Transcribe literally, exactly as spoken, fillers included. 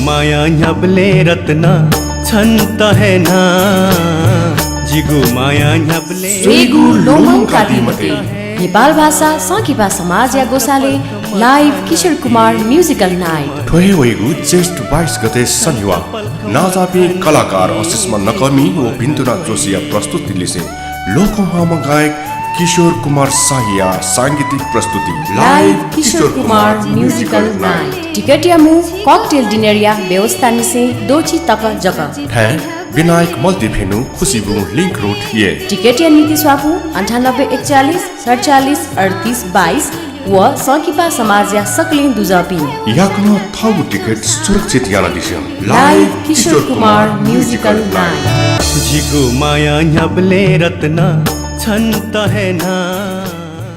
माया न्ह्याबलें रत्न छन्त हे ना, जिगु माया न्ह्याबलें। स्वीगू लोमंकादी मते। नेपाल भाषा संकिपा समाजया ग्वसालय् live किशोर कुमार musical night। थ्व हे वइगु जेष्ठ बाइस गते शनिवार नांजाःपिं कलाकार असिस्मा नकःमि व भिन्तुना जोशीया प्रस्तुति लिसें लोकंह्वाःम्ह गायक किशोर कुमार शाहीया सांगीतिक प्रस्तुति live किशोर कुमार musical night। टिकटया मू cocktail dinner या व्यवस्था निसें द्वःछि तक जक। थें विनायक मल्टी भेन्यू, खुसिबुँ, लिंक रोड, येँ। टिकटया निंतिं स्वापू अन्ठानब्बे एकचालिस सतचालिस अड्तिस बाइस व संकिपा समाजया सकलें दुजःपिं। याकनं थःगु टिकट सुरक्षित यानादिसँ। Live किशोर कुमार musical night। जिगु माया न्ह्याबलें रत्न छन्त हे ना।